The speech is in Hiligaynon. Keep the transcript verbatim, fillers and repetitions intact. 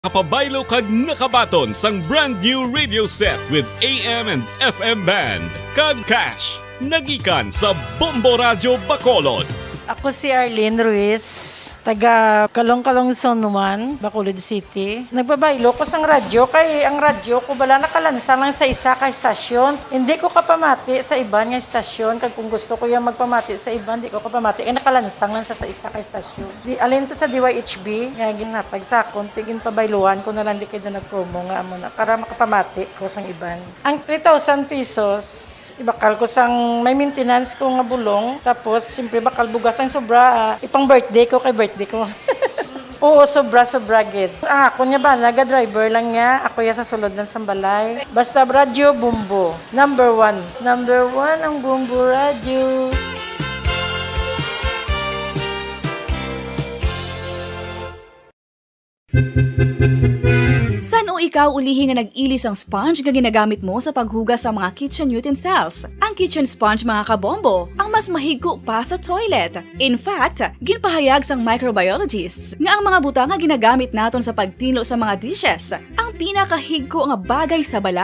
Nakapabaylo kag nakabaton sang brand new radio set with A M and F M band kag cash, nagikan sa Bombo Radyo Bacolod. Ako si Arlene Ruiz, taga Kalong-Kalong Zone one, Bacolod City. Nagpabaylo ko sang radyo kay ang radyo ko bala nakalansang lang sa isa ka estasyon. Hindi ko kapamati sa iban nga estasyon, kag kung gusto ko yung magpamati sa iban, di ko kapamati kay nakalansang lang sa, sa isa ka estasyon. Di, alin to sa D Y H B nga ginhatag sa akon, ti ginpabayluan ko na lang di kay do nag-promo nga amo na para makapamati ko sang iban. Ang three thousand pesos, ibakal ko sang may maintenance ko nga bulong. Tapos, siyempre, bakal bugas ang sobra. Ah, ipang birthday ko kay birthday ko. Oo, sobra, sobra gid. Ang ako niya ba, naga-driver lang niya. Ako ya sa sulod lang sang balay. Basta radyo, bumbo. Number one. Number one ang bumbo radyo. San-o ikaw ulihi nga nag-ili sang sponge nga ginagamit mo sa paghugas sa mga kitchen utensils? Ang kitchen sponge, mga kabombo, ang mas mahigko pa sa toilet. In fact, ginpahayag sang microbiologists nga ang mga butang nga ginagamit naton sa pagtinlo sa mga dishes ang pinakahigko nga bagay sa balay.